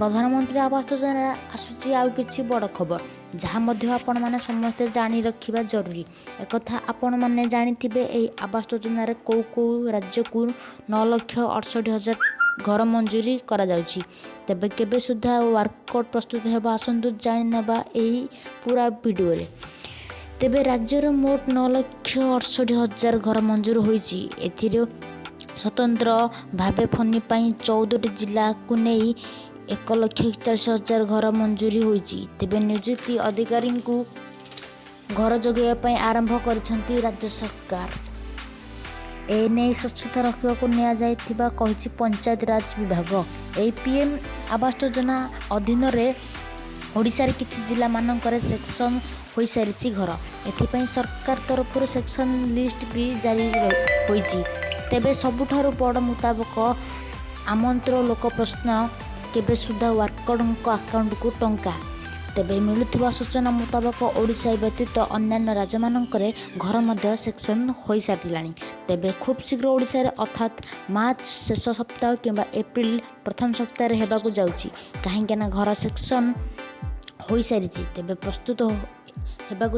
ପ୍ରଧାନମନ୍ତ୍ରୀ ଆବାସ ଯୋଜନାରେ ଆସୁଛି ଆଉ କିଛି ବଡ଼ ଖବର, ଯାହା ମଧ୍ୟ ଆପଣମାନେ ସମସ୍ତେ ଜାଣି ରଖିବା ଜରୁରୀ। ଏକଥା ଆପଣମାନେ ଜାଣିଥିବେ, ଏହି ଆବାସ ଯୋଜନାରେ କେଉଁ କେଉଁ ରାଜ୍ୟକୁ 9,68,000 ଘର ମଞ୍ଜୁରୀ କରାଯାଉଛି। ତେବେ କେବେ ସୁଦ୍ଧା ୱାର୍କ ପ୍ରସ୍ତୁତ ହେବ, ଆସନ୍ତୁ ଜାଣିନେବା ଏହି ପୁରା ଭିଡ଼ିଓରେ। ତେବେ ରାଜ୍ୟର ମୋଟ 9,68,000 ଘର ମଞ୍ଜୁର ହୋଇଛି। ଏଥିରେ ସ୍ୱତନ୍ତ୍ର ଭାବେ ଫନି ପାଇଁ 14ଟି ଜିଲ୍ଲାକୁ ନେଇ 1,41,000 ଘର ମଞ୍ଜୁରୀ ହୋଇଛି। ତେବେ ନିଯୁକ୍ତି ଅଧିକାରୀଙ୍କୁ ଘର ଯୋଗାଇବା ପାଇଁ ଆରମ୍ଭ କରିଛନ୍ତି ରାଜ୍ୟ ସରକାର। ଏନେଇ ସ୍ୱଚ୍ଛତା ରଖିବାକୁ ନିଆଯାଇଥିବା କହିଛି ପଞ୍ଚାୟତିରାଜ ବିଭାଗ। ଏହି ପିଏମ୍ ଆବାସ ଯୋଜନା ଅଧୀନରେ ଓଡ଼ିଶାରେ କିଛି ଜିଲ୍ଲାମାନଙ୍କରେ ସେକ୍ସନ୍ ହୋଇସାରିଛି ଘର। ଏଥିପାଇଁ ସରକାର ତରଫରୁ ସେକ୍ସନ୍ ଲିଷ୍ଟ ବି ଜାରି ହୋଇଛି। ତେବେ ସବୁଠାରୁ ବଡ଼ ମୁତାବକ ଆମନ୍ତ୍ର ଲୋକ ପ୍ରଶ୍ନ, କେବେ ସୁଦ୍ଧା ୱାର୍କରଙ୍କ ଆକାଉଣ୍ଟକୁ ଟଙ୍କା? ତେବେ ମିଳୁଥିବା ସୂଚନା ମୁତାବକ ଓଡ଼ିଶା ବ୍ୟତୀତ ଅନ୍ୟାନ୍ୟ ରାଜ୍ୟମାନଙ୍କରେ ଘର ମଧ୍ୟ ସେକ୍ସନ୍ ହୋଇସାରିଲାଣି। ତେବେ ଖୁବ୍ ଶୀଘ୍ର ଓଡ଼ିଶାରେ, ଅର୍ଥାତ୍ ମାର୍ଚ୍ଚ ଶେଷ ସପ୍ତାହ କିମ୍ବା ଏପ୍ରିଲ ପ୍ରଥମ ସପ୍ତାହରେ ହେବାକୁ ଯାଉଛି। କାହିଁକିନା ଘର ସେକ୍ସନ୍ ହୋଇସାରିଛି, ତେବେ ପ୍ରସ୍ତୁତ ହେବାକୁ